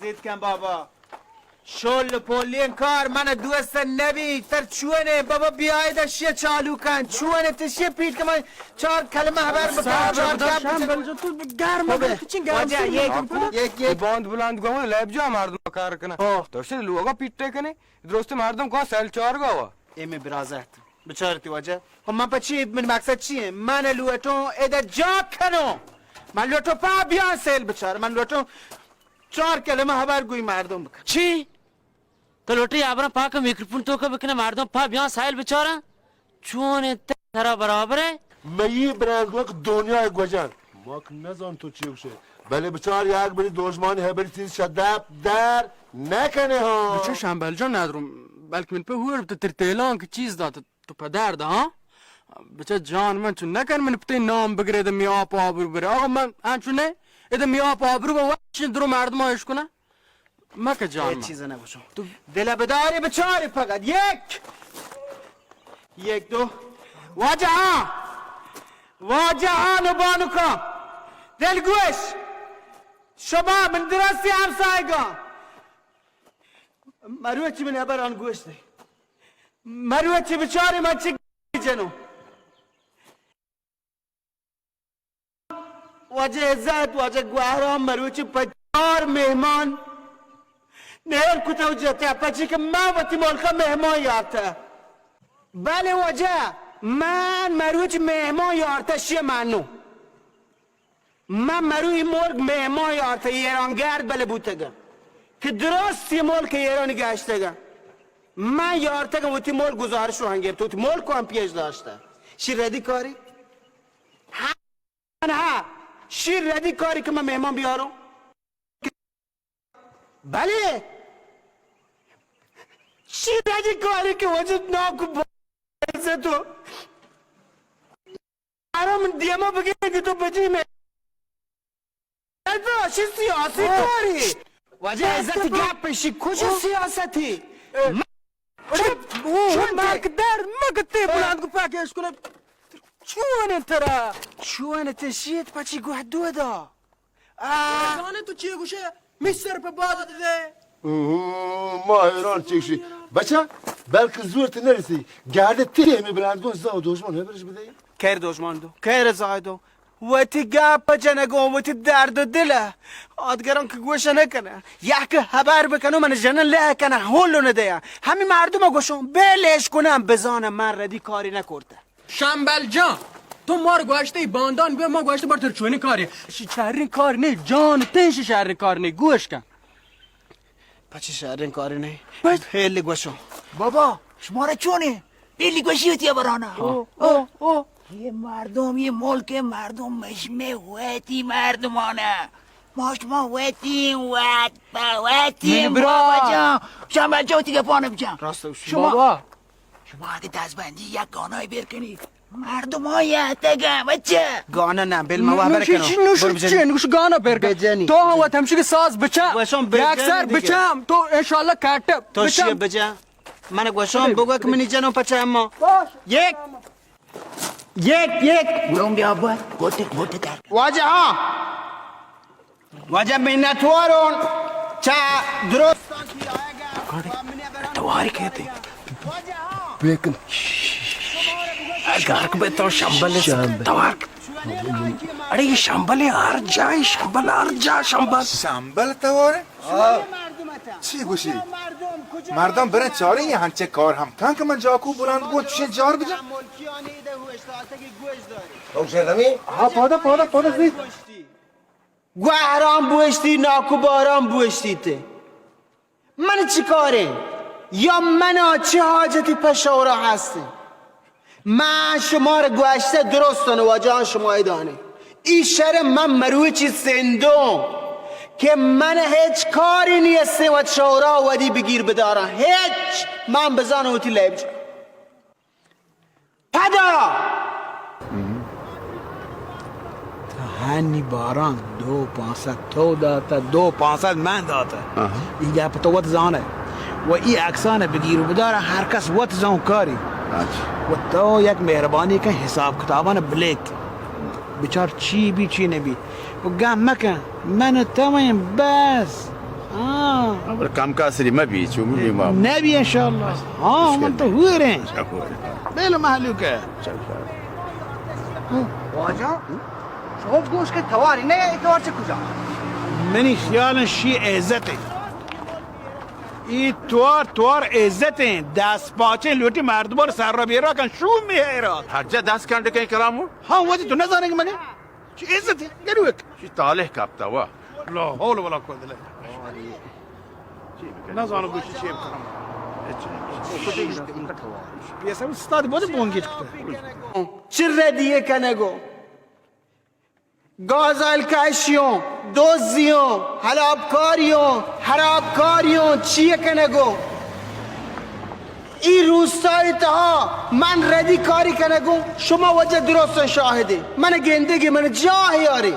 ات کن بابا. شل پولین کار من دوست نبی. تر چونه بابا، بیاید اشی چالو کن. چونه تشی پیٹ کن، من چار کلمه خبر بکن، چار گپ بزن. تو گرم بابا، تو چین گرم واجه، شدی؟ یک، یک، یک. باند بلند گوه، لب جا مردم کار کنه. آه. تو چه لوگا پیٹ کنه؟ درست مردم کو سل چار گوه. اے مئے برازات. بچار تی واجہ. خب من پہ چی، من مقصد چی ایں؟ من لوٹوں ادا جا کنوں. من لوٹوں پا بیان سیل بچار. من لوٹوں چار کلمہ ہبر گوئی مردم بکن. چی؟ تو لوٹی ہبراں پاک میکروفون توکا بکنے، مردم پا بیان سیل بچاراں؟ چون انت ترا برابر ہے؟ مئی برانگوک دنیا گوجن. ما کہ نزان تو چی گوشے. بلے بچار یک بری دوژمانی ہبری چیز شدپ در نکنے ہاں. بچہ شمبل جان ندرم، بلکہ من پہ ہور بتہ تر تیلان کہ چیز دات تو پہ درد ہاں. بچہ جان من چون نکن من پہ تئی نام بگرے دمی آپ آبرو برے. آقا من انچو نے ادمی آپ آبرو با وچ درو مردم آئش کنہ. مکہ جان من. چیز نہ گوشو. تو دل بداری بچاری فقط. یک، یک دو. واجہاں، واجہاں و بانکاں، دلگوش، شما من درستی ہمسایگاں. مروچی من ہبران گوش دے. مروچی بچاری من چی جنو. واجہ عزت، واجہ گوہرام، مروچی پہ چار مہمان نیر کتہ و جتہ، پچی کہ من وتی ملکا مہمان یارتہ. بلے واجہ، من مروچی مہمان یارتہ شی منو. من مروی ملک مہمان یارتہ، ایران گرد بلے بوتگا کہ درست یہ ملک ایران گشتگا. من یارتگا وتی ملک گزارش رو ہنگیب تو وتی ملک کو ہم پیش داشتہ. شی ردی کاری؟ ہاں، شی ردی کاری کہ من مہمان بیاروں؟ بلے شی ردی کاری کہ وجود ناکو با-، عزت و آرام دیما بگے کہ تو بجی میں. تو شی سیاسی کاری. واجہ عزت گپ شی کجا سیاستی؟ چپ، چپ مقدر مگتے بلند کو پاکش کنه. چون ترا؟ چون تے شیت پچی گوہ دو دا. آ. زانے تو چی گوشے؟ مستر پہ باد دے. اوہ، ما حیران چی گوشی. بچہ، بلکہ زورت نرسی. گردے تی ہمیں بلند گون زاو دوشمن ہے برش بدے. خیر دوشمن دو، خیر زاو دو. وتی گپ جنگو، وتی درد و دل. آدگران کہ گوش نکنه. یک خبر بکنو من جنن لہ کنه، هولو ندیا. ہمی مردم گوشون، بلش کنم بزانم من ردی کاری نکرده. شمبل جان، تو مار گوشته باندان بیا، ما گوشته بر تر چونی کاری. شی چرین کار نه، جان تین شی چرین کار نه، گوش کن. پچی شرین کاری نه. بس. خیلی گوشو. بابا، شما را چونه؟ خیلی گوشی ہوتی برانا. او، او، او. یہ مردم، یہ ملک مردم مشمه وتی مردمانه. ما شما وتی وت با وتی من برا. بابا جان. شما جو تی گپانه بجان. راست گوشی. شما بابا. شما اگه دستبندی یک گانای بیر کنی، مردم های اتگه، بچه. گانا نه، بل ما وابر نوشی کنو. چی، نوشی برو بجنی. چی، نوشی گانا بیر کن. بجنی. تو هم وقت همشی که ساز بچه. وشان بجنی یک سر دیگه. بچم. تو انشالله کاٹه. تو بچم. شیه بجه. من گوشان بگو که منی جنو پچه اما. باش. یک. یک، یک. گرون بیا بر. گوته، گوته در. واجه ها. واجہ منتوارون چہ درستان کہ آیگا. تواری کہتے. بیکن. گارک بے تو شمبل. شمبل. توار. اڑے یہ شمبل ہے، ہر جائے شمبل، ہر جا شمبل. شمبل توار؟ چی گوشی؟ مردم برن چاریں یہ ہنچے کار ہم کن کہ من جاکو بلند گون چشیں جار بجن. او شرمی؟ ہاں، پادا، پادا، پادا زی. گوہرام بوشتی، ناکو بارام بوشتی تے. من چی کاریں؟ یا منا چی حاجتی پہ شورا ہستی؟ من شما را گوشتہ درستن واجہان شما ای دانے. ای شر من مروچی سندوں کہ من ہچ کاری نیستیں وت شورا ودی بگیر بداراں. ہچ من بزانوں وتی لیب جا. پدا تا ہنی باران دو پانصد تو داتا، دو پانصد من داتا. آہا. ای گپ تو وت زانے. و ای عکسان بگیر و بدار، ہر کس وت زانکاری. اچھا. و تو یک مہربانی کن، حساب کتابان بلیک. بچار چی بی چی نبی. و گم مکن، من و تو ایں بس. ہاں۔ ہاں، بلے کم کاسری مہ بی، چو مہ بی ما۔ نہ بی انشاءاللہ۔ ہاں، من تو ہوئے رہے۔ اچھا، ہوئے رہے۔ بیل مہلوک ہے۔ چل، چل۔ واجہ، شما گوش کہ تواری نہ، اے توار چہ کجا؟ منی خیال شی عزت ہے۔ ای توار، توار عزت ہیں۔ دست پاچیں لوٹی مردمان سر را بیرا کن، شوم می ہے را۔ ہر جا دست کنڈ کن کرامو۔ ہاں، واجہ تو نہ زانے کہ منے۔ چی عزت ہے؟ گروک۔ چی تالہ کپتا وا۔ لا حول ولا قوت الا باللہ۔ نہ زانو گوشی چی بکنم۔ پیسہ استاد بوجھ بونگیت کتا۔ چی ردی کنگو؟ گازائل کشیوں، دوزیوں، ہلابکاریوں، ہرابکاریوں، چی کنگو؟ ای روستائی تہا من ردی کاری کنگوں، شما واجہ درستاں شاہدے۔ من گندگی من جاہ یاری۔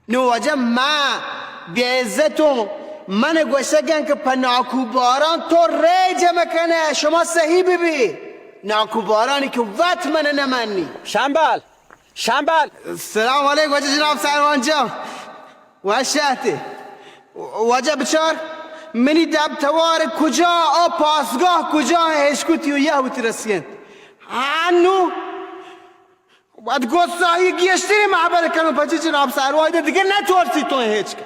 نو واجہ ما بے عزتوں، من گوشگن کہ پہ ناکو باران تو ریج مکنے، شما صحیح ببی۔ ناکو بارانی کہ وت من نمنی۔ شمبل! شمبل! سلام علیک واجہ جناب سروان جان۔ وش آتے۔ واجہ بچار، منی دب توار کجا، آ پاسگاہ کجا، ہشکتی و یہ وتی رسینت۔ انو وت گوسائی گیشتری محبت کنو پچی جناب سروان، دگہ نہ تورسی تو ہیچ کن۔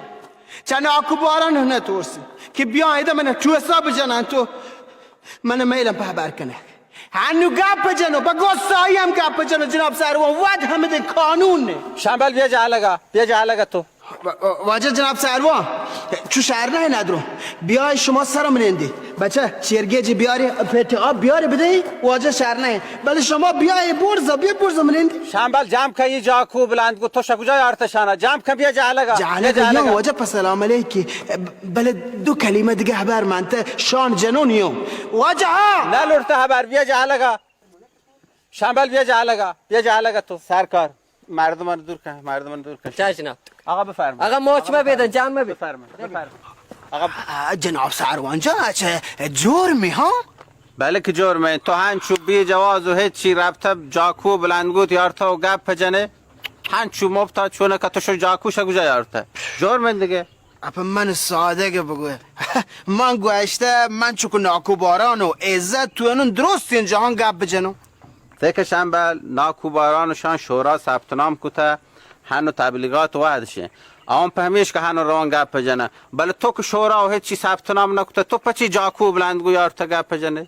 چہ ناکو باران نہ تورسی کہ بیا ایدا من ٹوسا بجنن تو من میلم پہ بر کنہ۔ ہنو گپ جنو، پہ گسائی ہم گپ جنو، جناب سروان، وت ہمدے قانون نے۔ شمبل بیا جہلگا، بیا جہلگا تو۔ و-، و-، واجہ جناب سروان، چو شہر نہ ندرو۔ بیا شما سر منندی۔ بچہ، چیرگیجی بیاری، پیتی آب بیاری بدئی، واجہ شہر نہ۔ بلے شما بیا اے برزا، بیا برزا منندی۔ شمبل جام کئی جاکو بلند کو، تو شکجا یارت شانا۔ جام کن بیا جہلگا۔ جہلگا بیا جہلگا۔ یوں واجہ پہ سلام علیکی۔ بلے دو کلمہ دگہ ہبر منتہ، شان جنون یوں۔ واجہ! نہ لوٹتہ ہبر، بیا جہلگا۔ شمبل بیا جہلگا، بیا جہلگا تو۔ سرکار، مردمان دور کن، مردمان دور کن۔ چش جناب۔ آقا بفرما۔ آقا موچ مہ بیدن، جان مہ بی۔ بفرما، بفرما۔ آقا۔ آ، جناب سروان جان، اچھا، جرمی ہاں؟ بلے کہ جرمیں، تو ہنچو بے جواز و ہچی ربطہ جاکو بلندگو یارتہ و گپ جنے۔ ہنچو مفتا چونکہ تو شو جاکو شکجا یارتہ۔ جرمیں دگہ۔ اپا من سادگ بگوی۔ من گوشتہ، من چکو ناکو باران و عزت تو انون درستین جہان گپ بجنو۔ تہ کہ شمبل، ناکو باران شان شورا ثبت نام کتہ، ہنو تبلیغات وہدشیں۔ آن پہ ہمیش کہ ہنو روان گپ جنہ۔ بلے تو کہ شورا و ہچی ثبت نام نکتہ، تو پچی جاکو بلندگو یارتہ گپ جنے؟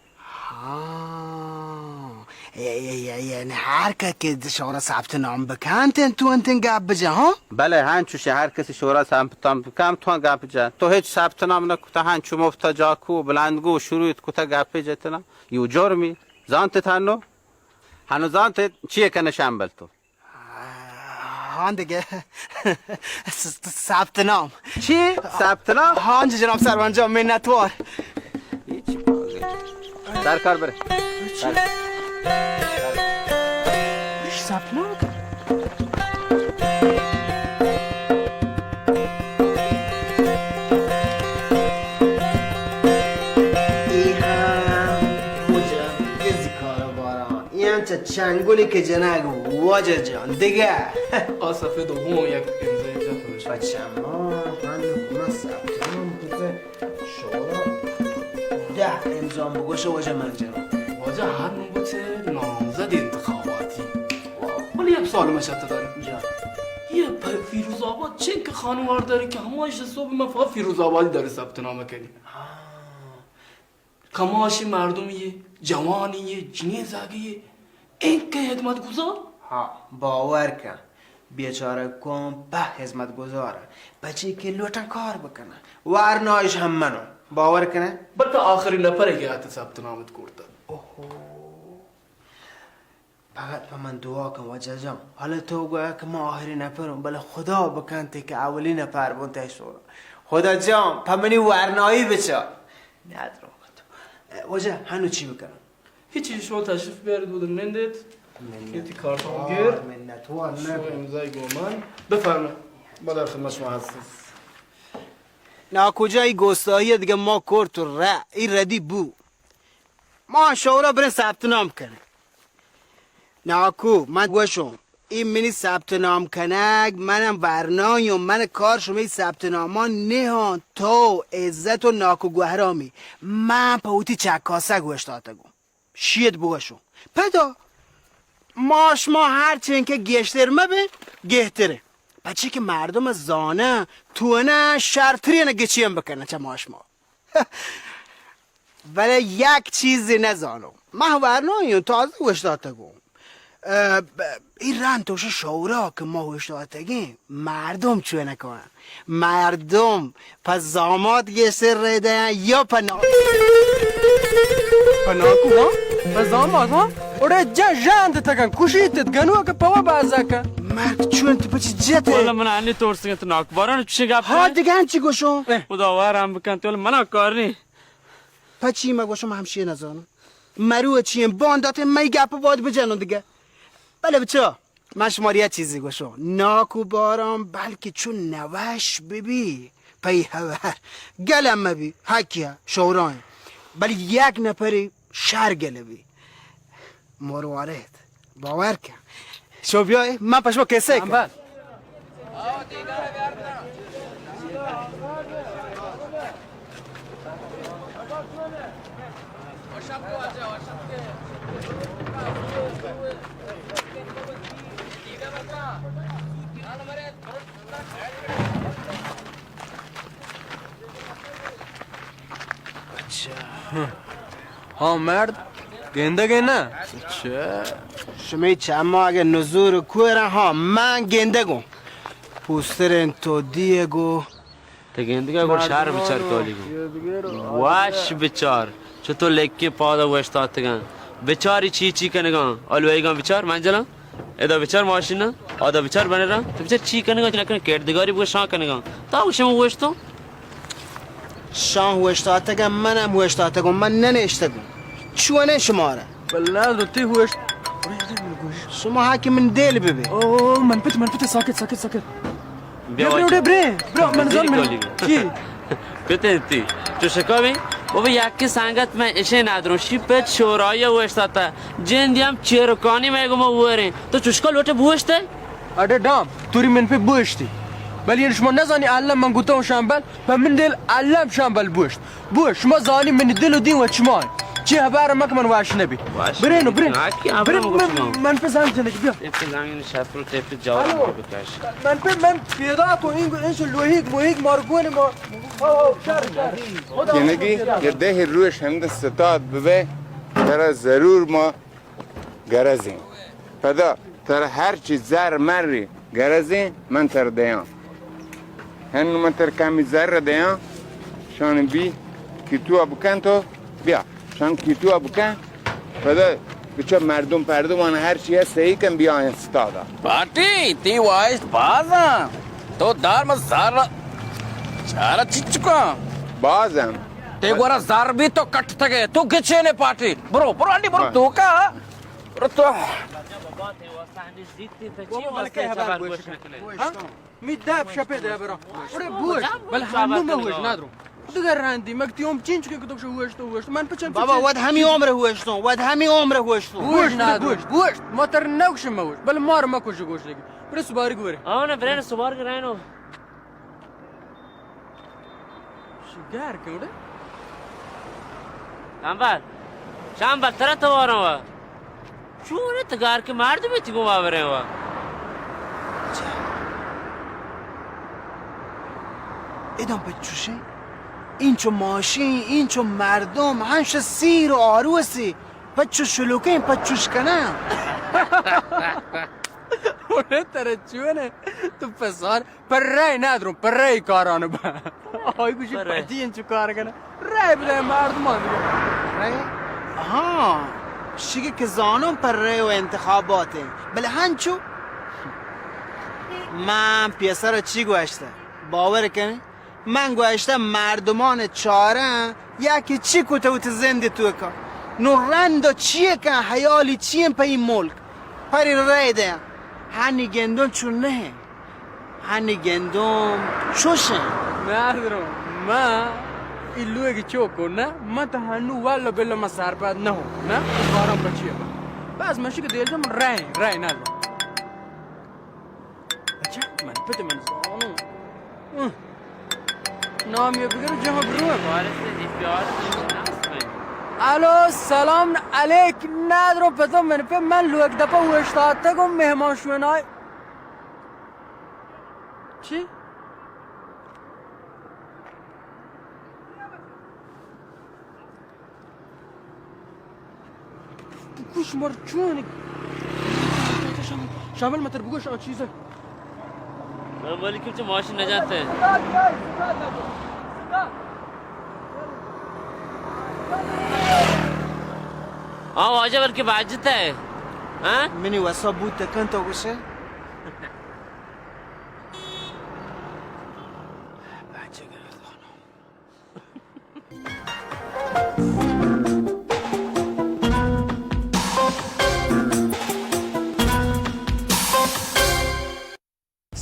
ہاں۔ اے، اے، اے، اے، یعنی ہر کہ، کہ شورا ثبت نام بکنت، تو انتن گپ بجن، ہاں؟ بلے، ہنچوش ہر کسی شورا ثبت نام بکن، تو گپ جن۔ تو ہچ ثبت نام نکتہ، ہنچو مفتا جاکو، بلندگو، شروع کتہ گپ جتنا۔ یو جرمی۔ زانت تنو؟ ہنو زانت چیے کنے شمبل تو؟ ہاں دگہ۔ س-، س-، ثبت نام۔ چی؟ ثبت نام؟ ہاں جی جناب سروان جان، منتوار۔ سرکار برے۔ ثبت نام کن۔ ای ہم کجا بزی کاروباران۔ اے انچ چنگلی کہ جنگ واجہ جان دگہ۔ آ صفحہ دوم یک امضای بجن پمیشا۔ بچہ ما ہنو کمن ثبت نام کتہ شورا دہ امضا بگوشہ واجہ من جنو۔ واجہ ہر نوبت نامزد انتخاباتی۔ بلے یک سوال من شرط دارم۔ جان۔ یہ پ-، فیروز آباد چنکہ خانوار داری کہ ہماش صبح من فقط فیروز آبادی داری ثبت نام کنی۔ ہاں۔ کماشیں مردمے یے، جوانے یے، جنین زاگے یے، اینکہ ہدمت گزار؟ ہاں، باور کن، بیچارہ کم پہ ہدمت گزار انت، پچے کہ لوٹن کار بکنن، ورنایش ہم منو، باور کنئے؟ بلکہ آخری نفرے کہ آتہ ثبت نامت کرتہ۔ اوہو۔ فقط پہ من دعا کن واجہ جان۔ حالا تو گویا کہ من آخری نفروں، بلے خدا بکنت کہ اولی نفر بوں تئی شورا۔ خدا جان، پہ منی ورنایی بچار۔ ندروں تو۔ واجہ، ہنو چی بکنم؟ ہچی، شما تشریف بیارید، بودن نندید۔ منت۔ کیتی کارتون گیر۔ منت وار شما نبی۔ امضای گومن۔ بفرمایید۔ ما در خدمت شما هستیم۔ ناکجا ای گستاهی دیگه ما کرت و ره، ای ردی بو۔ ما شورا بریں ثبت نام کنیں۔ ناکو، من گوشوں، اے منی ثبت نام کنگ، منم ورنایوں، من کار شمئے ثبت نامان نہاں، تو عزت و ناک و گوہرامی، من پہ وتی چکاسگ اوشتاتگوں۔ شیت بگوشوں۔ پدا ما شما ہر چین کہ گیشتر مبیں، گہتریں۔ پچے کہ مردم زاناں، تو نہ شرترین گچین بکناں چہ ما شما۔ بلے یک چیزے نزانوں۔ من ورنایوں، تازہ اوشتاتگوں۔ اه، ب-، اے رند تو شورا کہ ما اوشتاتگیں، مردم چونکاں۔ مردم پہ زامات گیشتر رہ دیاں یا پہ نا-، پہ ناکو، ہاں؟ پہ زامات، ہاں؟ اوڑے جا ژند تکن، کشیت گنوک پوا بازا کن۔ مرد چون تو پچی جتے؟ والا من انی ترسگن تو ناکو باران چی گپ ہاں، کنی؟ دگہ انچی گوشو؟ خدا وارم بکن تو، منا کار نی۔ پچی ما گوشم ہمشی نزانم۔ مرو چی باندات مئی گپ باد بجنن دگہ۔ بلے بچا، من شمار یک چیزی گوشوں، ناکو باران بلکہ چون نوش ببی، پئی ہبر گلم مبی، حقیا شورائیں، بلے یک نفری شر گل بی، مروارد، باور کن۔ شو بیائے، من پشما کسے کن۔ اچھا۔ ہاں مرد، گندگ ءَ نا؟ اچھا۔ شمی چما اگہ نزور کور، ہاں، من گندگوں۔ پوستریں تو دیے گو۔ تہ گندگا گڑا شہر بچار کالی گوں۔ واش بچار، چتو لکیں پادا اوشتاتگاں۔ بچاری چی چی کنگاں، آلوئیگاں بچار منجلاں۔ ادا بچار ماشیناں، آدا بچار بنراں۔ تو بچار چی کنگاں، چی نکنگاں، کردگاری بگو شاں کنگاں۔ تا گوشم اوشتوں۔ شاں اوشتاتگاں، منم اوشتاتگوں، من ننشتگوں۔ چونے شمارا؟ بلے ندر، تئی ہوش۔ شما ہا کہ من دل ببے۔ او، من پت، من پت، ساکت، ساکت، ساکت۔ بیا بیا، بیا، واجہ۔ بیا، بیا، بیا، من زن من۔ چی؟ پت انتی۔ چو شکاوی؟ او بیا، یکی سنگت من اشے ندروں۔ شی پت شورایی اوشتاتا۔ جندی ہم چیرکانی میں گما وریں۔ تو چشکا لوٹے بوشتے؟ اڑے ڈام، توری من پہ بوشتی۔ بلے یعنی شما نزانی، اللہ من گوتا ہوں شامبل، پہ من دل اللہ ہم شامبل بوشت۔ بوش، شما زانی منی دل و دین و چمان۔ چی ہبار مک من واش نبی۔ واش برینو، نبی۔ برین۔ ہاں، کی ہبار برین، مک من، شما؟ من پہ زنگ جنگ بیا۔ اے پہ زنگ شفر و تیپ جواب ہلو۔ بکش۔ من پہ من پیدا کو این، این سو لوہیگ موہیگ مار گون ما۔ ہو، ہو، شر، شر۔ خدا کنگی، یہ دہ روش ہمدہ ستاد ببے، ترا ضرور ما گرزیں۔ پدا ترا ہر چی زر مری گرزیں، من ترا دیاں۔ ہنو من ترا کمی زر دیاں، شان بی کیتوا بکن تو بیا، شان کیتوا بکن۔ پدا بچا مردم پردم آن ہر چی صحیح کن بیا استادا۔ پارٹی، تی وایس بازاں۔ تو دار مز زر چارا چچکاں۔ بازم۔ تی گورا زر بی تو کٹتگے، تو گچینے پارٹی۔ برو، برو، انڈی برو، ہاں۔ تو کا؟ برو تو۔ گو بلکہ ہبر گوش نکنے۔ ہاں؟ می دپ شپے دے برا۔ اڑے بوش، بل ہنو میں ہوش نہ درو۔ دگر رندی، مگ تی عمر چینچ کے تو شو ہوش تو ہوش۔ من پچن بابا، پچن۔ ود ہمی عمر ہوش تو، ود ہمی عمر ہوش تو۔ ہوش نہ درو۔ ہوش، ہوش۔ ما تر نوش میں ہوش، بل مار ما کچھ گوش لگی۔ برے سواری گورے۔ آو نا، برے سواری گرائنو۔ شی گار کیوڑے؟ شامبل، شامبل، ترا تو وارا وا۔ چون ات گار کے مردمے تی گو باورے وا۔ ادم پہ چوشیں، اینچو ماشین، اینچو مردم، ہنش سیر و آروسی، پچو شلوکیں، پچوش کناں۔ اڑے ترا چونے؟ تو پسار پرے نہ درو، پرے کاران با۔ آئی گوشی پرے۔ پتی انچو کار کنا۔ رے بدے مردمان دیگه۔ رے؟ ہاں، شگی کہ زانم پرے و انتخابات ہیں۔ بلے ہنچو؟ من پیسر چی گوشتہ؟ باور کن؟ من گوشتہ مردمان چارہ یا کہ چی کتہ وتی زند توکا۔ نو رند چیے کن، حیالی چیے پہ این ملک؟ پری رے دے۔ ہنی گندون چون نہ۔ ہنی گندم چوش انت۔ نادرو، ما ای لوگی چوکو نہ، ما تا ہنو واللہ باللہ ما سرپد نہ ہوں، نہ؟ باران پچی با۔ بس مشی کہ دیل جم رائے، رائے نہ۔ چک من پت من زانو. نام یے بگر جہاں برو. وارث دی پیار ناس میں. الو، سلام علیک. نادرو پتو من پہ من لوگ دپا اوشتاتگ و مہمان شوئے نائے. چی؟ گوش مر چون؟ شامل متر بگوش آ چیزے. من مالکم چہ ماشین نجات ہے. ہاں واجہ بلکہ باجت ہے. ہاں منی وسا بوت کن تو گوشے.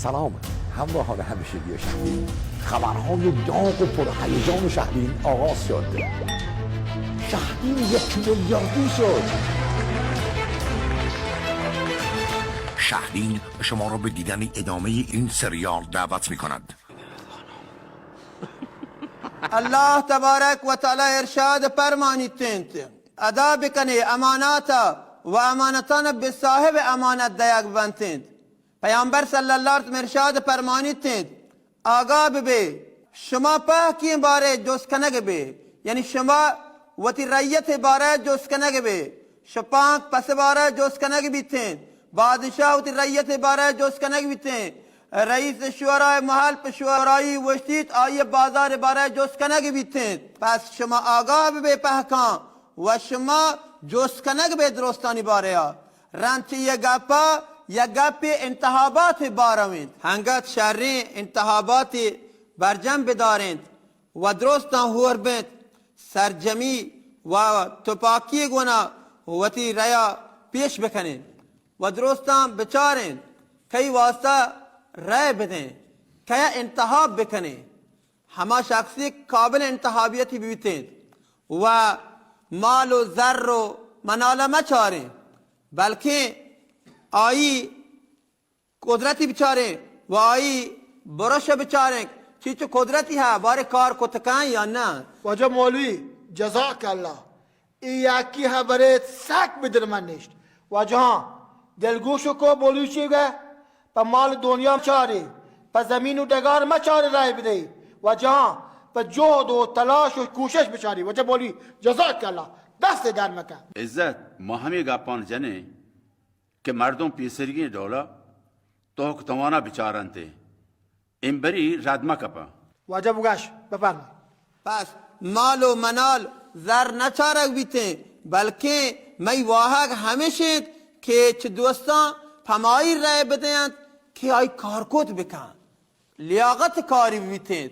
سلام همراهان همیشگی شهدین. خبرهای داغ و پرهیجان شهدین آغاز شد. شهدین یک میلیاردی شد. شهدین شما را به دیدن ادامهٔ این سریال دعوت می‌کند. اللہ تبارک و تعالی ارشاد فرمانیت انت، ادا بکنے اماناتا و امانتان بہ صاحب امانت دیگ بنت انت. پیامبر صلی اللہ علیہ وسلم ارشاد فرمانیت انت، آگاہ ببے، شما پہکیں بارے جست کنگ بے، یعنی شما وتی رعیت بارے جست کنگ بے، شپانک پس بارہ جست کنگ بیتیں، بادشاہ وتی رعیت بارہ جست کنگ بیتیں، رئیس شورای محل پہ شورایی وشتیت، آئی بازار بارہ جست کنگ بیتیں. پس شما آگاہ ببے پہکاں و شما جست کنگ بے درستانی بارہ. رند چہ یہ گپا، یہ گپ انتخابات بارہ انت. ہنگت شریں انتخابات برجم بدارینت و درستاں ہور بنت، سرجمی و تپاکی گونا وتی ریا پیش بکنیں و درستاں بچاریں کئی واسطہ رای بدیں، کیا انتخاب بکنیں، ہما شخصی قابل انتخابیتی بیتیں و مال و زر و منالہ مچاریں، بلکیں آئی قدرتی بچاریں و آئی برش بچاریں، چیچو قدرتی ہے، بارے کار کتکاں یا نہ؟ واجہ مولوی، جزاک اللہ، اے یکی ہبرے سک بدل من نشت. واجہاں، دلگوش کو مولوی چی گئے؟ پہ مال دنیا مچارے، پہ زمین و ڈگار مچارے رائے بدے. واجہاں، پہ جہد و تلاش و کوشش بچارے. واجہ مولوی، جزاک اللہ، دست در مکن. عزت، ما ہمے گپان جنیں کہ مردم پیسریگیں ڈولا توک توانا بچارنت، امبری رد مکپا. واجہ بگش، بفرما. پس مال و منال زر نچارگ بیتیں، بلکیں مئی واہگ ہمیش انت کہ چہ دوستاں پمائی رای بدینت کہ آئی کارکوت بکن. لیاقت کاری بیتیں،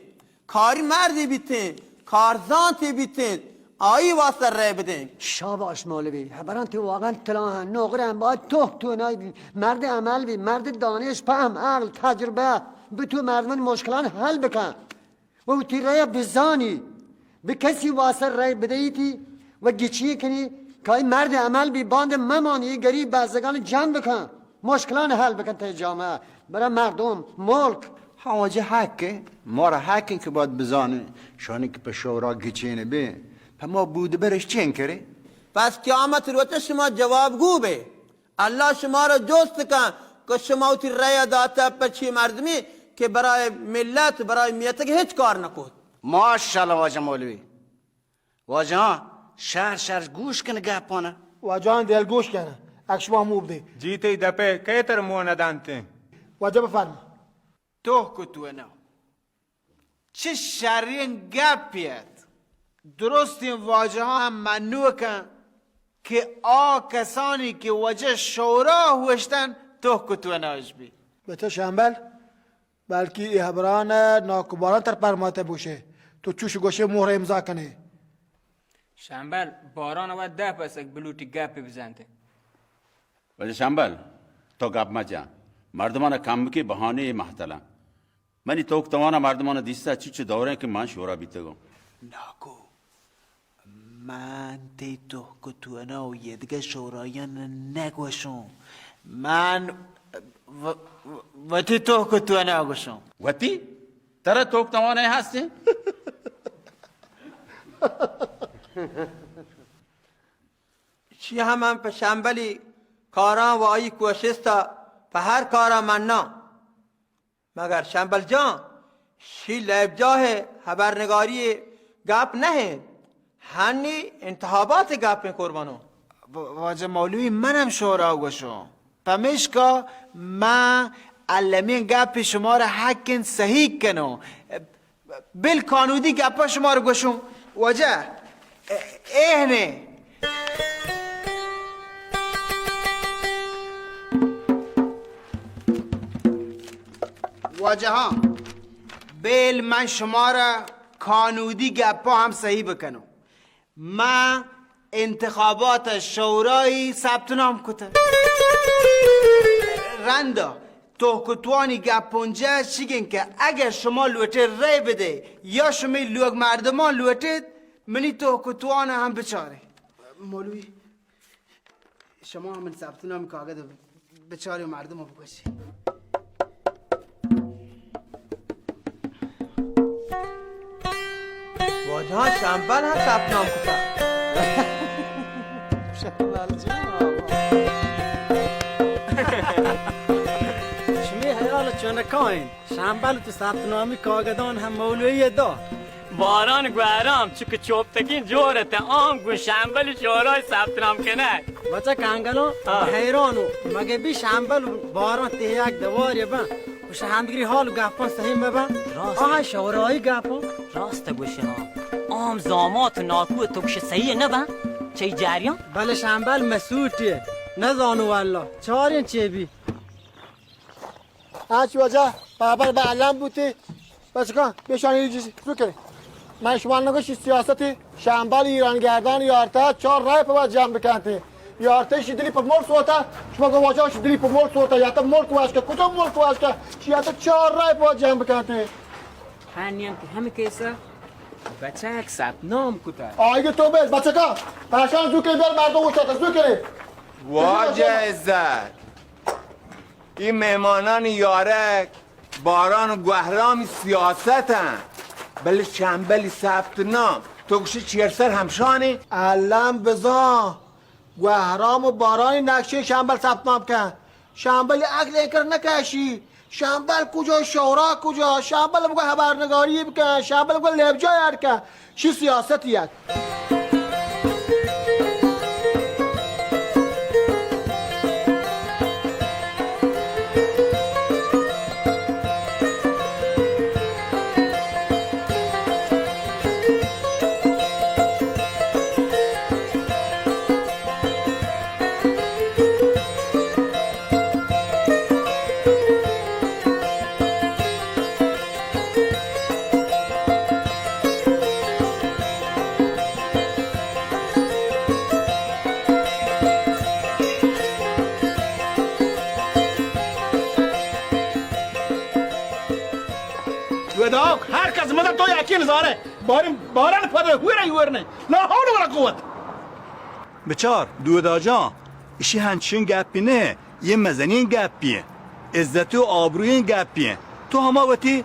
کاری مردی بیتیں، کارزانتی بیتیں، آئی واسطہ رای بدیں. شاباش مولوی، ہبران تی واقعاً تلاہن، نوغرن باید توک تو نای بی، مرد عمل بی، مرد دانش، پہم، عقل، تجربہ، بتو مردمن مشکلان حل بکن. و وتی رای بزانی، بہ کسی واسطہ رای بدیتی و گچی کنی کہ آئی مرد عمل بی، باند ممانی، غریب بزگان جمع بکن، مشکلان حل بکن تئی جامعہ، برای مردم، ملک. ہاں واجہ حق ہے، مارا حق ہے کہ باید بزانیں، شانی کہ پہ شورا گچین بے، پہ ما بود برش چین کرے؟ پس قیامت روچ شما جواب گو بے. اللہ شما را جست کن کہ شما وتی رای داتا پہ چی مردمی کہ برای ملت، برای میتگ ہچ کار نکوت. ماشاءاللہ واجہ مولوی. واجہاں، شر شر گوش کن گپانا. واجہاں دل گوش کن، اک شما موب دے. جی تئی دپے کئے تر مو ندانتے؟ واجہ بفرما. تو کتو نہ. چہ شریں گپے ات. درستیں واجہاں منوکاں کہ آ کسانی کہ واجہ شورا ہوشتن تو کتوناش بی. بچہ شمبل، بلکی اے ہبران ناکو باران تر پرماتہ بوشے، تو چوش گوشے مہر امضا کنے. شمبل، باران و دہ پسک بلوٹی گپی بزنتے. واجہ شمبل، تو گپ مجن. مردمان کمکی بہانے مہتلن. منی توک توانا مردمانا دیستا چچو دوریں کہ من شورا بیتگوں. ناکو، من تئی توک و توانا و یدگہ شورایان نگوشوں. من و-، و-، وتی توک ءَ توانا گوشوں۔ وتی؟ ترا توک توانا ہستیں؟ چی ہم من پہ شمبلی کاراں و آئی کوشست ءَ پہ ہر کارا مناں۔ مگر شمبل جان، شی لیب جاہ ءِ ہبرنگاری ءِ گپ نہ انت، ہنی انتخابات ءِ گپ انت قربانو۔ و-، واجہ مولوی، من ہم شورا گوشوں، پمیشکا من المی گپ شمارا حق انت صحیح کنوں۔ بل کانودی گپا شمارا گوشوں۔ واجہ، اے، اے ہنے۔ واجہاں، بیل من شمارا کانودی گپا ہم صحیح بکنوں۔ من انتخابات شورای ثبت نام کتہ۔ رندا توک و توانی گپونجا چگن کہ اگر شما لوٹے رای بدے یا شمی لوگ مردمان لوٹید، منی توک و توانا ہم بچارے۔ مولوی، شما ہم من ثبت نام کاغذ بچاری و مردم بگوشی۔ واجہاں، شمبل ہم ثبت نام کتا۔ شمبل جان۔ شمی حیال چونکائیں؟ شمبل تو ثبت نامی کاغذان ہم مولوی دا۔ باران گوہرام چک چوپتگیں جور ات، آم گوں شمبل شورای ثبت نام کنگ۔ بچہ کانگلو، ہاں۔ حیرانو، مگہ بی شمبل باران تے یک دواری بن، و شہ ہمدگری حال و گپان صحیح مبن۔ راست۔ آہاں شورای گپان۔ راست گوشی ہاں۔ آم زامات ناکو تو گوش صحیح نبن، چی جریان؟ بلے شمبل مسوٹی، نزانو واللہ، چاریں چی بی۔ آ چی واجہ پاپر بہ الم بوتی، بچکان، پیشانی جی زو کرے۔ من شما نگوشی سیاستی شمبل ایران گردان یارتا چار رای پہ وت جمع بکنتی۔ یارتا شی دلی پہ ملک سوتا، شما گو واجہ شی دلی پہ ملک سوتا، یا تا ملک واشکا، کجا ملک واشکا، شی یا تا چار رای پہ وت جمع بکنتی۔ ہنی ہم کہ ہمے کیسا بچک ثبت نام کتا۔ آئی تو بل بچکا، پاشان زو کرے بل مردم وشتا زو کرے۔ واجہ عزت۔ اے مہمانانی یارگ باران و گوہرامی سیاست انت، بلے شمبلی ثبت نام تو گوشی چیر سر ہمشانی؟ الم بزان گوہرام و بارانی نقشے شمبل ثبت نام کن۔ شمبلی عقل اینکر نکشی۔ شمبل کجا، شورا کجا؟ شمبل بگو ہبرنگاری بکن، شمبل بگو لیبجا یار کن۔ شی سیاست یک۔ وداک ہر کس مدد تو یقین زارے۔ باریں باران پد ہوئر ہوئر نے۔ لا حول ولا قوت۔ بچار، دودا جان، اشی ہنچین گپی نہ، یہ مزنین گپی ہیں۔ عزت و آبروین گپی ہیں۔ تو ہما وتی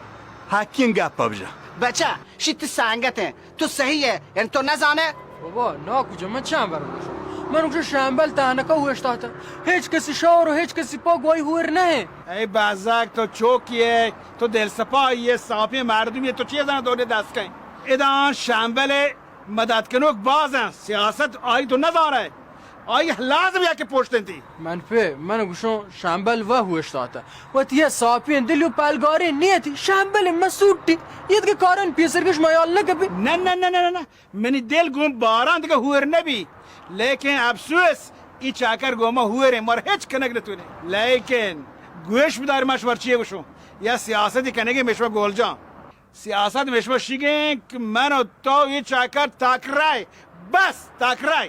حقین گپ بجا۔ بچا، شی تی سنگت ہیں۔ تو صحیح ہے، یعنی تو نزانے؟ بابا، نا کجا، من چند بر گوشم۔ من گوشم شمبل تہنکا ہوشتاتا۔ ہیچ کسی شور و ہیچ کسی پا گواہی ہور نہ۔ اے بزگ، تو چوکی ہے، تو دل سپاہی ہے، صافی مردمی ہے، تو چیزاں دونے دست کن۔ ادا شمبل مدد کنوک باز انت، سیاست آئی تو نزانئے، آئی لازم یک پشت انتی۔ من پہ، من گوشوں شمبل و ہوشتاتہ۔ وتی یہ ساپین دلی و پلگارین نیتی، شمبل مسوٹی، یہ دگہ کارن پیسر گش میال نہ کپی۔ نہ، نہ، نہ، نہ، نہ، نہ۔ منی دل گون باران دگہ ہور نبی، لیکن افسوس، ای چاکر گون ما ہوریں، مر ہچ کنگ نتونے۔ لیکن گوش بدار، ما شمار چیے گوشوں، یا سیاستی کنگی مشما گول جان۔ سیاست مشما شیگیں کہ من و تو یہ چاکر تکرائے، بس تکرائے۔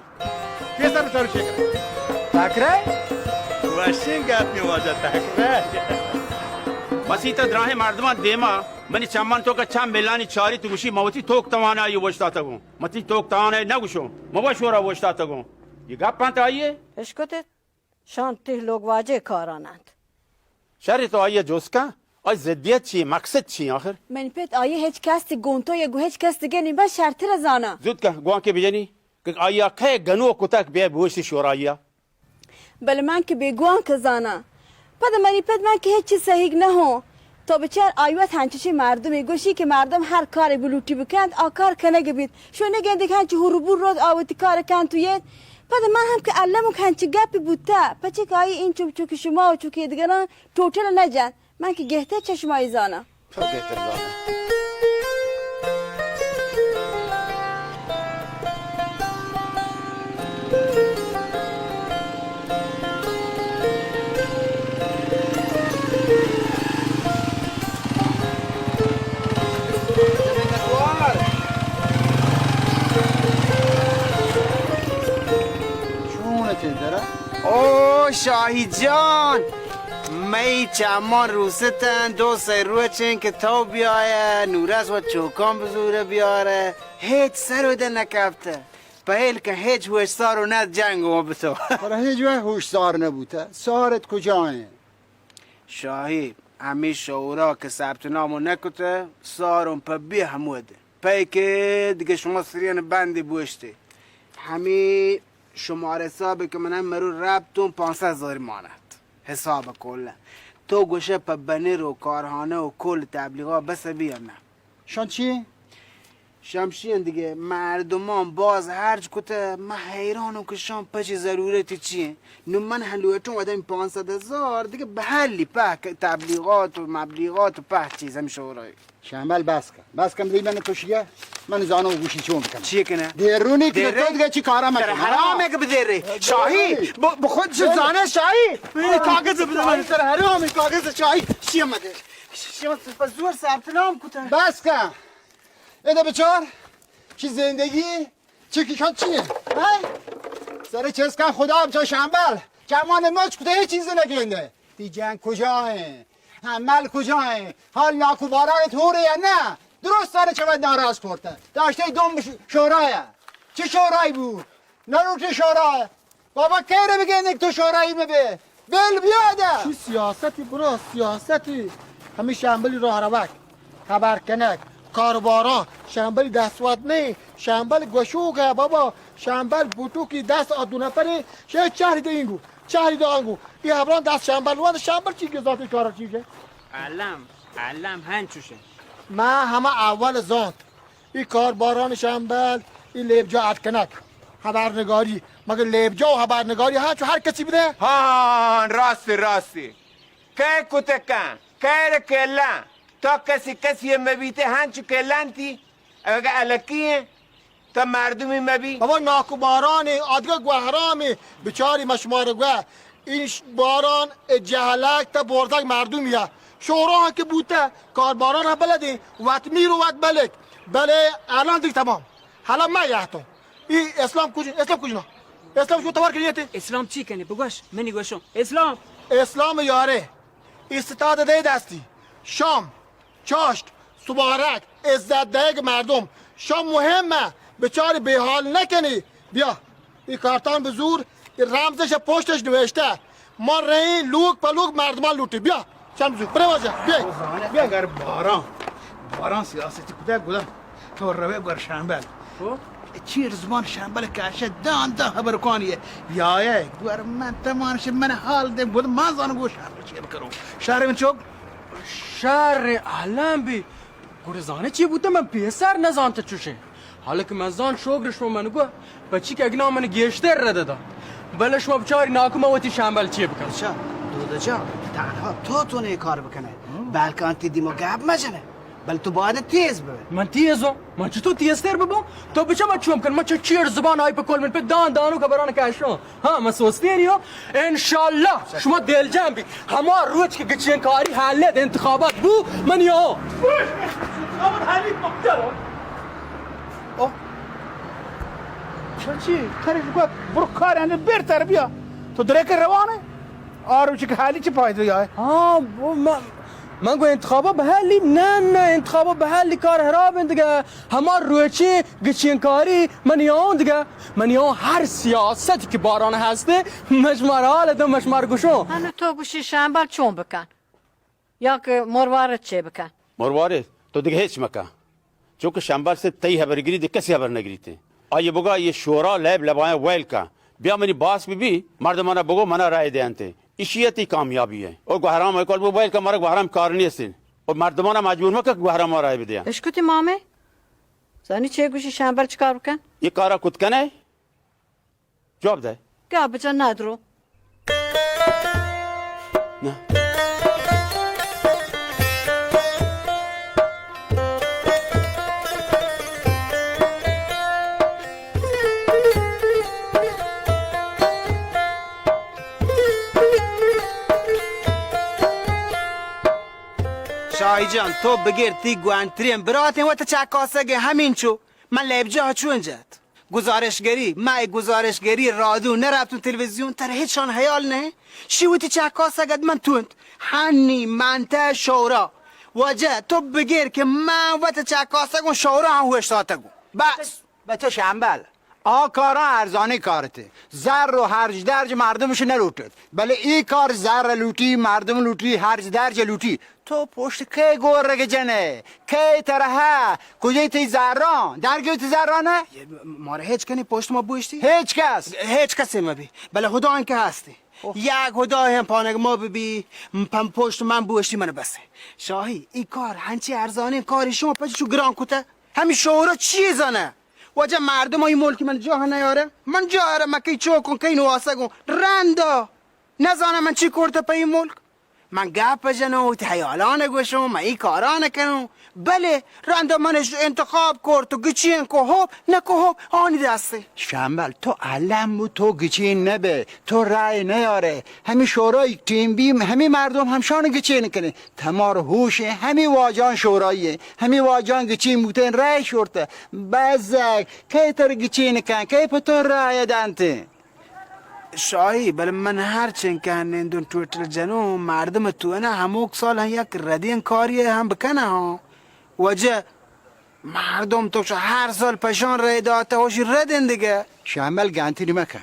پیسر بچار چیکر۔ تکرائے؟ وشیں گپی واجہ، تکرائے۔ مسیت ء دراہیں مردماں دیما منی چمن توکا چم ملانی چاری تو گوشی، من وتی توک توانائی اوشتاتگوں۔ من تئی توک توانائی نہ گوشوں، من وش ورا اوشتاتگوں۔ یہ گپ انت آئیے؟ اشکتت؟ شان تہ لوگ واجہ کاران انت۔ شر، تو آئی ءَ جست کن، آئی ضدیت چی، مقصد چی آخر؟ من پت، آئی ءَ ہچ کس گون تو یا گو ہچ کس دگہ نی، بس شرتر زاناں۔ زود کن، گوانکے بجنی کہ آئی ءَ کئے گنوک کتگ، بیا بوشتی شورا آئی ءَ۔ بلے من کہ بے گوانک زاناں۔ پد منی پت، من کہ ہچ چیز سہیگ نہ ہوں۔ تو بچار، آئی وت ہنچشیں مردمے گوشی کہ مردم ہر کارے بلوٹی بکنت، آ کار کنگ بیت۔ شو نگندے کہ ہنچو ہور و بور روت، آ وتی کار کنت و یت۔ پد من ہم کہ الم کہ ہنچ گپی بوتہ، پچے کہ آئی انچو چو کہ شما و چو کہ دگراں ٹوٹل نہ جنت۔ من کہ گہتر چشمائی زاناں۔ تو بہتر زاناں۔ چون ات درا؟ او شاہی جان، مئی چمان روستن، دو سئے روچ انت کہ تو بیائے، نورس و چوکان بزور بیارے، ہچ سر و دے نکپتہ۔ پہل کہ ہچ ہوشسار و نہ جنگ و بتو۔ پر ہچ وقت ہوشسار نبوتہ۔ سارت کجا انت؟ شاہی، ہمے شورا کہ ثبت نام نکتہ، سارم پہ بی ہمود۔ پئی کہ دگہ شما سریان بندی بوشتے۔ ہمے شمار حساب کہ من مرو ربتون پانصد ہزار مانت۔ حساب کل۔ تو گوشہ پہ بنر و کارخانہ و کل تبلیغات بس بی یا نہ؟ شان چی؟ شمشین دگہ مردمان باز ہرج کتہ، من حیرانم کہ شان پہ چی ضرورتی چی انت؟ نو من ہم لوٹوں آدم پانصد ہزار دگہ بہلی پہ تبلیغات و مبلیغات و پہ چیز ہم شورای۔ شمبل بس کن، بس کن، بلی من کشیہ، من زانو گوشی چون بکنم۔ چی کنہ؟ دیرونی کہ دیرے؟ تو دگہ چی کارا مکن۔ ترا حرام ہے کہ بدیرے۔ شاہی، دیرونی۔ ب-، بخود چه زانه شاهی. این کاغذ بده من. ترا حرام، این کاغذ شاهی. شیما ده. شیما پس زور ثبت نام کتن. بس کن. ادا بچار. چی زندگی؟ چی کشان چیه؟ ها؟ سر چست کن خدا بچار شمبل. چمان مچ کده هیچ چیز نگنده. تی جنگ کجا ہیں؟ عمل کجا ہیں؟ حال ناکوباران طوره یا نه؟ درست سر چمد ناراض کرته. داشته دوم ش-، شورایه. چه شورایی بود؟ نلوٹی شورا. بابا کیرے بگندے تو شورایی مبے. بل بیادا. چی سیاستی برا، سیاستی. ہمیں شمبلی راہ روک، خبر کنک، کاروبارا، شمبلی دستوت نہیں، شمبل گوشوک ہے بابا، شمبل بوٹوکی دست آ دو نفرے، شے چہری دے اینگو، چہری دے آنگو. یہ ہبران دست شمبل وان، شمبل چی گزاتی کارا چیزے؟ علم، علم ہن چوشے. ما ہما اول زانت. ای کارباران شمبل، ای لیبجا اتکنک. خبرنگاری. مگه لیبجا و خبرنگاری ها چو هر کسی بده؟ ها، ها، ها، ها، راستی، راستی. کئے کتکن، کئے رکلن، تا کسی کسی مبیته هنچو کلنتی، اگه الکی انت، تا مردمی مبی. بابا ناکوبارانی، آدگه گوهرامی، بچاری مشمار گوه. این ش-، باران ء جہلگ تا بردگ مردم یا شورا کہ بوتہ، کارباران ہم بلدیں، وت میر و وت بلک، بلے الان دیگہ تمام. حالا ما یاتوں. ای اسلام کجا؟ اسلام کجا؟ اسلام شو توار کریتے؟ اسلام چی کنے؟ بگوش، منی گوشوں. اسلام. اسلام یارے. استاد دے دستی. شام. چاشت، سبارگ، عزت دئیگ مردم، شما مہمہ، بچاری بے حال نکنی. بیا، ای کارتان بزور، ای رمزش پشتش نوشتہ. ما رئیں لوگ پہ لوگ مردمان لوٹی. بیا، چم بزور، پرے واجہ، بیا. تو زانے بیا. اگر باران، باران سیاستی کتا گدا، تو روے گور شمبل. خب. چیر زبان شمبل کاشہ دان دان خبر کانی. یا، یا، گور من تمانش من حال دے، بود من زانو گو شمبل چیر کرو. شہر من چوک. شر الم بی. گڑا زانے چی بوتہ؟ من پیسر نزانتہ چوشیں. حالانکہ من زان شوگر شما من گو، پچی کہ اگنا من گیشتر رد دا. بلے شما بچاری ناکو من وتی شمبل چی بکن. اچھا، دودہ جان، تنہا تو تو نے کار بکنے. بلکان تی دیما گپ مجنے. بلے تو باید تیز ببے. من تیزوں؟ من چطور تیزتر ببوں؟ تو بچا من چون بکن؟ من چہ چیر زبان آئی پہ کل من پہ دان دانو خبران کشوں. ہاں، من سوستی نیو. انشاءاللہ شما دلجم بی. ہما روچ کہ گچین کاری حل انتخابات بو، من یو. انتخابات حالی پکتر. او. چی؟ تری گو برو کار اندر بیر تر بیا. تو درے کے روانے؟ آ روچ کہ حالی چی فائدہ یا؟ ہاں، من، من گو انتخابا بحالی، نہ، نہ، انتخابا بحالی کار حراب انت دگہ. ہما روچی گچین کاری منی آن دگہ، منی آن ہر سیاست کہ باران ہستے، مشمار حال دو، مشمار گوشوں. انو تو گوشی شمبل چون بکن؟ یا کہ مروارد چے بکن؟ مروارد، تو دگہ ہچ مکن۔ چونکہ شمبل سے تئی ہبر گری، دگہ کسی ہبر نگریتے۔ آئیے بگا یہ شورا لیب لبایاں ویل کن۔ بیا منی باس بی بی، مردمانا بگو منا رائے دیانتے۔ اشی تی کامیابی ہے۔ اور گوہرام ہے کول بو ویل کن، مرا گوہرام کار نیستین۔ اور مردمانا مجبور مکن کہ گوہرام رائے بدیان۔ اشکتی مامے؟ زانی چے گوشی شمبل چکار بکن؟ یہ کارا کت کنے؟ جواب دے۔ گپ جن ندرو۔ نہ۔ شاہی جان، تو بگر تی گوانترین براتیں وت چکاسگ ہمینچو۔ من لیبجاہ چون جت؟ گزارشگری، مئے گزارشگری رادیو نہ رپتون تلویزیون، ترا ہچان حیال نہ؟ شی وتی چکاسگ ات من تونت۔ ہنی منطقہ شورا۔ واجہ تو بگر کہ من وت چکاسگوں شورا ہم اوشتاتگوں۔ بس۔ بچہ شمبل، آ کاراں ارزانی کارتے۔ زر و ہرج درج مردمش نلوٹت۔ بلے ای کار زر لوٹی، مردم لوٹی، ہرج درج لوٹی۔ تو پشت کئے گورگ جنئے؟ کئے ترا؟ کجئے تئی زراں؟ درگئے تئی زراں نہ؟ مارا ہچ کنی پشت ما بوشتی؟ ہچ کس؟ ہچ کسے مبی، بلے ہدائیں کہ ہستی۔ اوہ۔ یک ہدائے ہم پانگ ما ببی، پم پشت من بوشتی من بسے۔ شاہی، ای کار ہنچی ارزانیں کاری شما پچ چو گران کتہ؟ ہمی شورا چیے زانہ؟ واجہ مردم ای ملک من جاہ نیارہ، من جاہ ارہ، من کئی چوکوں، کئی نواسگوں، رندا۔ نزاناں من چی کرتہ پہ ای ملک۔ من گپ جنوں، وتی حیالان گوشوں، من ای کاران کنوں۔ بلے رندا من انتخاب کرت و گچین کو ہوپ نہ کو ہوپ آنی دستے۔ شمبل، تو الم بو، تو گچین نبے، تو رائے نیارے۔ ہمی شورای ٹیم بی، ہمی مردم ہمشان گچین کنے۔ تمار ہوش ہیں، ہمی واجان شورایی ہیں، ہمی واجان گچین بوتین رائے شورتہ۔ بزگ، کئے تر گچین کن، کئے پہ تو رائے دنتے؟ شاہی، بلے من ہر چنکہ نندوں ٹویٹر جنوں، مردم تو انا ہموک سال ہم یک ردین کاری ہم بکنہ ہاں۔ واجہ مردم تو چہ ہر سال پشان رہ داتہ، ہوشی ردین دگہ۔ شمبل گانتی نمکہ۔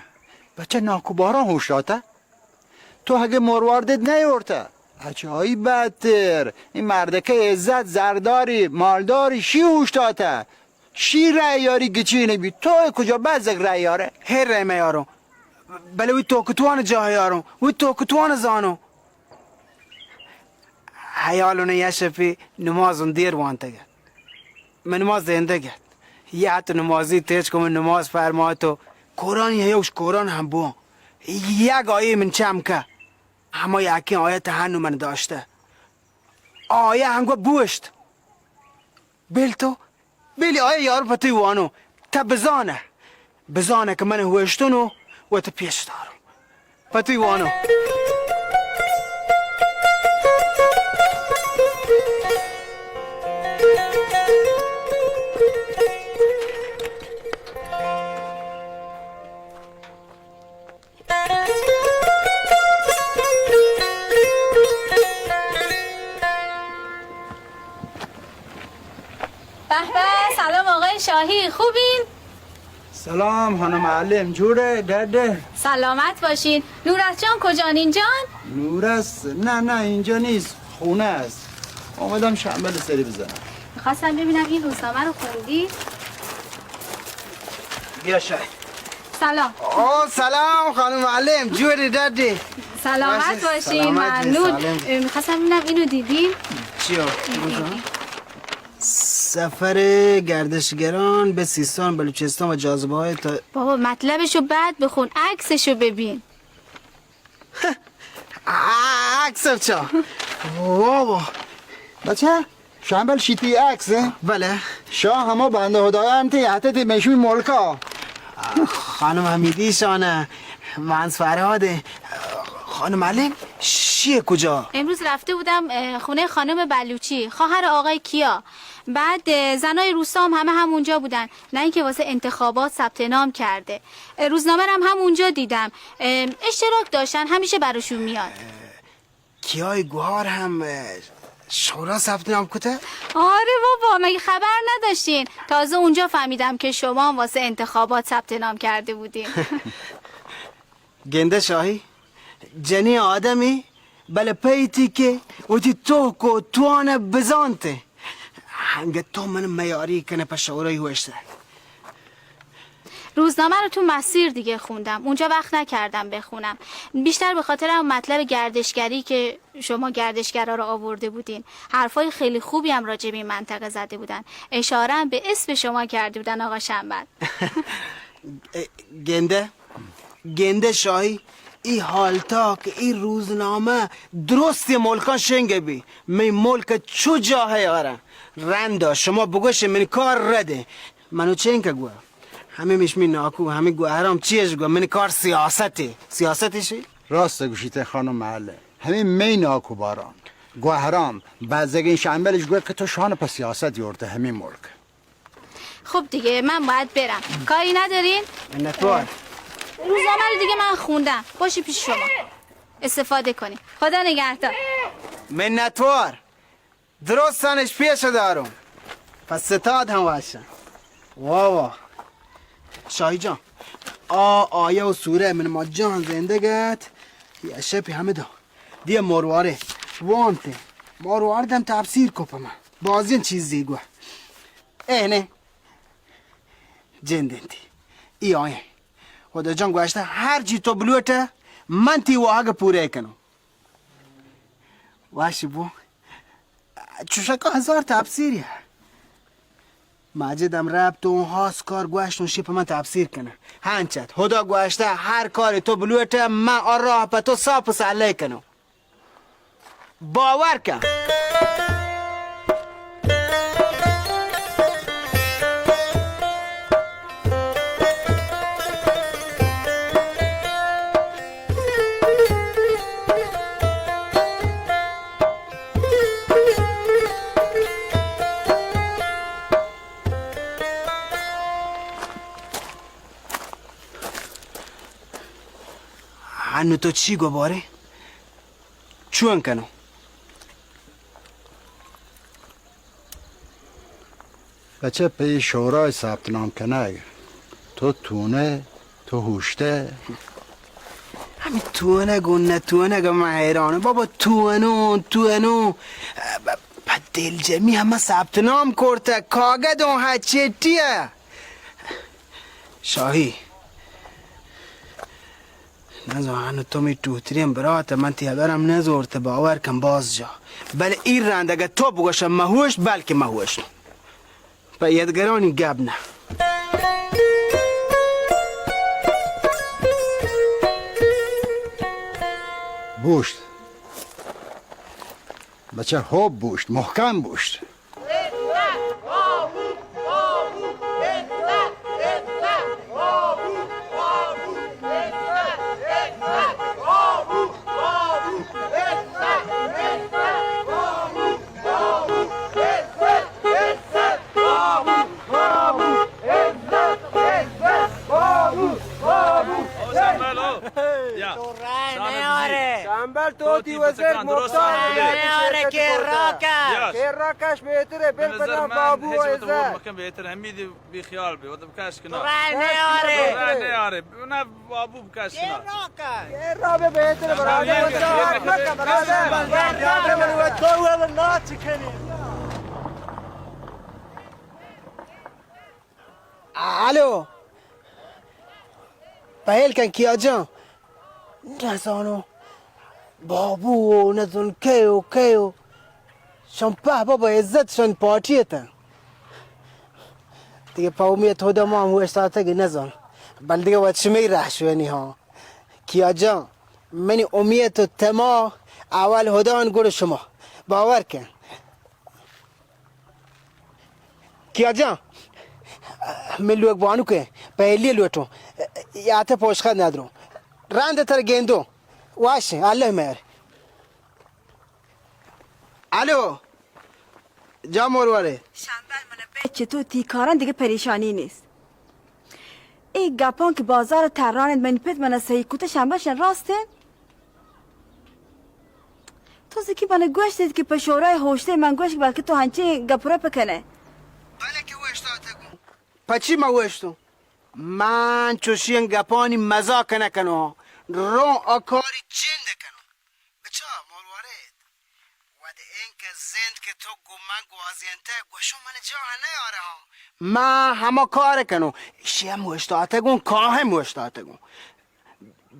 بچہ ناکوباران ہوش داتہ۔ تو اگہ مرواردت نیورتہ، اچ آئی بدتر، این مردکہ عزت زرداری، مالداری، شی اوشتاتہ، شی رای یاری گچینی بی، تو کجا بزگ رای یارہ؟ ہر رای میاروں، بلے وی توکتوان جاہ یاروں، وی توکتوان زانوں۔ حیالوں یا شپی نمازوں دیر وانتگہ۔ من نماز دیندگ ات۔ یا تو نمازی تیج کو من نماز فرما تو قرآن یا یوش قرآن ہم بوان۔ یک آیے من چم کہ۔ ہما یکیں آیت ہنو من داشتہ۔ آیہ ہم گو بوشت۔ بل تو، بلی آیہ یار پہ تئی وانو۔ تا بزانہ۔ بزانہ کہ من ہوشتنو و تو پیش دارو۔ پہ تئی وانو۔ به به، سلام آقای شاهی، خوبین؟ سلام خانم معلم، جوڑے، ڈڈے؟ سلامت باشین. نورس جان کجان، اینجان؟ نورس؟ نه، نه، اینجا نیست، خونه است. آمدم شمبل سری بزنم. می‌خواستم ببینم این روزنامه رو خوندی؟ بیا شاهی. سلام. آه، سلام خانم معلم، جوڑے، ڈڈے؟ سلامت باشین، ممنون. می‌خواستم ببینم اینو دیدین؟ چیا؟ سفر گردشگران به سیستان، بلوچستان و جاذبه‌های تا... بابا، مطلبشو بعد بخون، عکسشو ببین. عکس چا؟ بابا. بچه، شمبل شیتی عکس، اه؟ بله. شاه هما بنده خدایان تی حتی تی میشوی ملکا. خانم حمیدی شانه، من فرهاده. خانم معلم، شیه کجا؟ امروز رفته بودم، اه، خونه خانم بلوچی، خواهر آقای کیا. بعد، اه، زنای روستا هم همه همونجا بودن، نه اینکه واسه انتخابات ثبت نام کرده. اه، روزنامه رو هم همونجا دیدم. اه، اشتراک داشتن، همیشه براشون میاد. کیای گوهار هم، اه، شورا ثبت نام کته؟ آره بابا، مگه خبر نداشتین؟ تازه اونجا فهمیدم که شما هم واسه انتخابات ثبت نام کرده بودین. گنده شاهی، جنی آدمی بلے پہ ایتی کہ وتی توک و توان بزانتے، انگہ تو من میاری کنے پہ شورای ہوشتہ. روزنامه رو تو مسیر دیگه خوندم، اونجا وقت نکردم بخونم، بیشتر به خاطر اون مطلب گردشگری که شما گردشگرا رو آورده بودین، حرفای خیلی خوبی هم راجع به این منطقه زده بودن، اشاره هم به اسم شما کرده بودن آقا شنبل. گنده، گنده شاهی، ای حالتاک، ای روزنامه درست ملکان شنگ بی. می ملک چو جاهے آرا. رندا شما بگوش من کار رده. منو چین که گوه. همه مش می ناکو، همه گوهرام چیش گوه. من کار سیاسته. سیاستی شی؟ راست گوشیت خانم معلم. همه می ناکو باران. گوهرام، بزگین شنبلش گوه که تو شان په سیاست یورته همین ملک. خب دیگه، من باید برم. کاری ندارین؟ منتوار. روزنامه رو دیگه من خوندم. باشی پیش شما. استفاده کنی. خدا نگهدار. منتوار. درستانش پیش دارم. پس ستاد هم واشن. وا وا. شاهی جان، آ آیه و سوره من ما جان زندگت. یا شپی همه دا. دیه مرواره. وانته. مرواره دم تفسیر کو په من. بازین چیزی گوه. اهنه. جند انتی. ای آیه. خدا جان گوشته، هر چی تو بلوٹه، من تی واهگ پوره کنم. واشی بو. چوشکا هزار تفسیری. ماجد هم رب تو اون هاس کار گوشت، اون شی په من تفسیر کنه. هنچت. خدا گوشته، هر کاری تو بلوٹه، من آ راه په تو صاف و سله کنم. باور کن. هنو تو چی گو باره؟ چون کنو؟ بچه، پہ شورای ثبت نام کنگ تو تونه، تو هوشته؟ همین تونگ و نتونگ من حیرانم. بابا تونو، تونو. ب-، پہ دلجمی همه ثبت نام کرته، کاگد اون هچیتیه. شاهی. نزاناں تو می ٹوتریں برات، من تی حبرم نزورت، باور کن باز جا. بلے ای رند اگہ تو بگوش مہوشت، بلکہ مہوشت. پہ یدگرانی گپ نہ. بوشت. بچہ خوب بوشت، محکم بوشت. تو رای نیاره. شنبل تو تی وزیر مختار رای نیاره که راکش. که راکش بهتره، بل به نظر من بابو هیچ عزت. مکن بهتره، همیدی بی خیال بی، وقت بکش کنار. تو رای نیاره. تو رای نیاره. نه بابو بکش کنار. که راکش. که را به بهتره برادر. برادر. برادر. تو ول ناچ کنی. الو. پہل کن کیا جان. نزانو. بابو و نزون کئے و کئے و. شان پہ بابا عزت شان پارٹی اتن. دیگه پہ امیت خدا ما هم اوشتاتگی نزان. بل دیگه وت شمی رہ شوینی ها. کیا جان. منی امیت و تما اول خدا ان گڑ شما. باور کن. کیا جان، من لوگ بانو کہ پہلی لوٹوں، یا تے پوشخند ندروں. رند تر گیندو، واش، اللہ مہر. الو، جان مروارے. شنبل من بچ تو تی کاران دیگه پریشانی نیست. ای گپان که بازار تران من پت من صحیح کوته شنبه شن راستن. تو زکی من گوشت که په شورای هوشته من گوشت بلکه تو هنچین گپ را بکنه. بله که وشتاتگو. پچی ما وشتو؟ من چوشین گپانی مزاک نکنو. رو آ کاری جند کنو. بچا، ما کہ زند کہ تو گوں من گوازینتہ، گوشو من جاہ نیارہ ہاں۔ من ہما کار کنوں، شیم اوشتاتگوں، کاہم اوشتاتگوں۔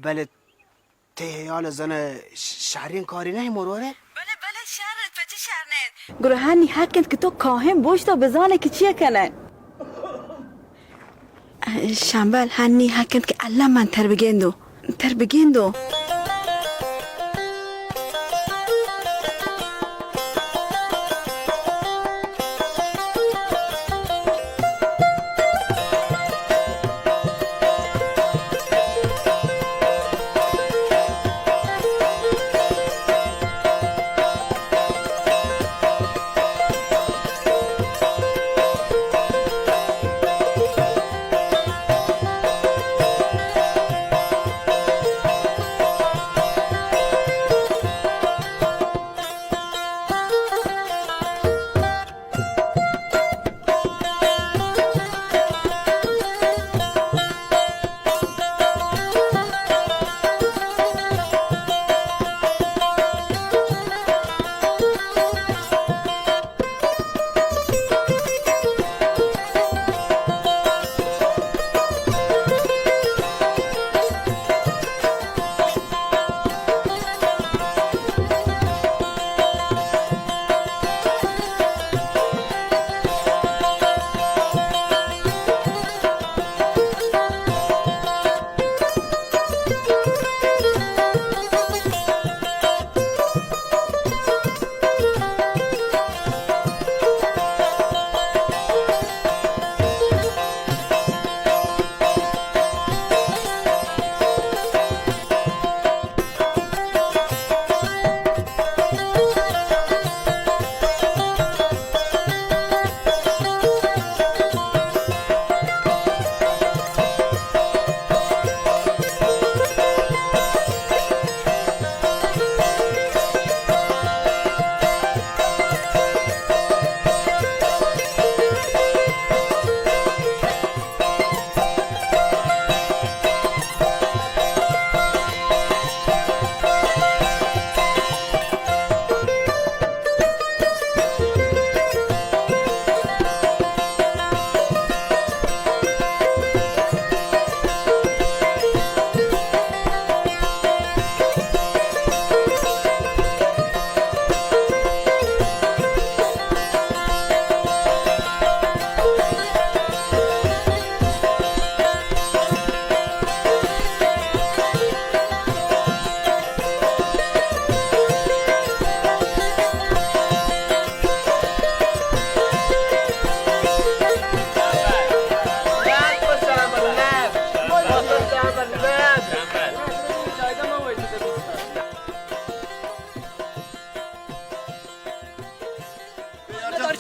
بلے تئی ہیال زن شرین کاری نہ مرورے؟ بلے، بلے، شر انت، پچے شر نہ انت؟ گڑا ہنی حق انت کہ تو کاہم بوشتا بزانے کہ چیا کنئے۔ شمبل، ہنی حق انت کہ اللہ من تر بگندو، تر بگندو۔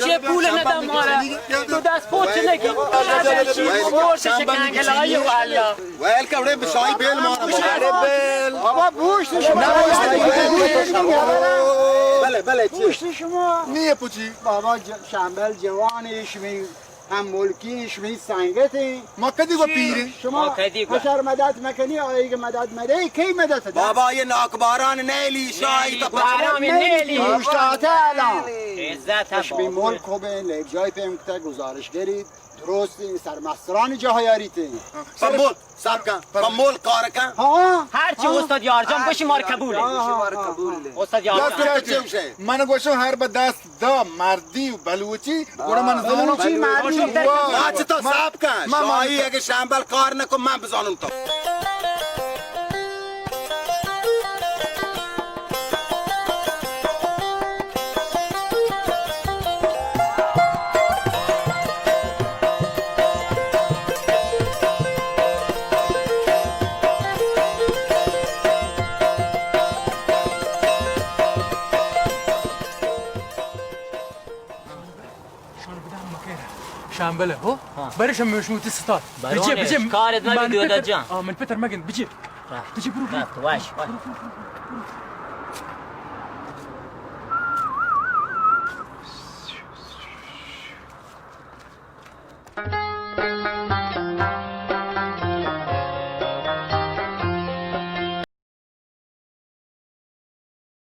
چه پول ندا مارا؟ تو دست پوچ نگی. چی مورش شکنگلایی والله. ویل که وڑے بشائی بیل مارا. ارے بیل. بابا بوشت شما. بلے، بلے، چی؟ بوشت شما. نیه پوچی. بابا ج-، شمبل جوانی شمی ہم ملکی شمی سنگت ایں. ما کدی گو پیریں؟ شما ما کدی گو؟ حشر مدد مکنی، آئی کہ مدد مدے، کئی مدد دے؟ بابا، یہ ناکباران نیلی، شاہی نیلی، تا پتہ باران نیلی. نیلی. اوشتاتا الان. عزت ہے شمی بابا. ملک خوبیں، لیب جای پیم کتا گزارش گری، درست این سرمسترانی جاہ یاری تے. پمول، صاحب کن، پمول کار کن. ہاں. ہر چی استاد یارجان بشی مار قبول. ہاں، ہاں، ہاں. استاد یارجان. من گوشم ہر بدست دا مردی و بلوچی، گڑا من زانم. بلوچی مردی. واہ. ما چہ تو صاف کن. ما، ما شاہی اگه شمبل کار نکن، من بزانم تو. شان بدن مکر. شامبل، ہو؟ ہاں. برش ہم شموتی ستار. بجے، بجے. کارت نبی من دودا پتر، جان. آ، من پتر مگن، بجے. بجے برو، برو. Wash, wash.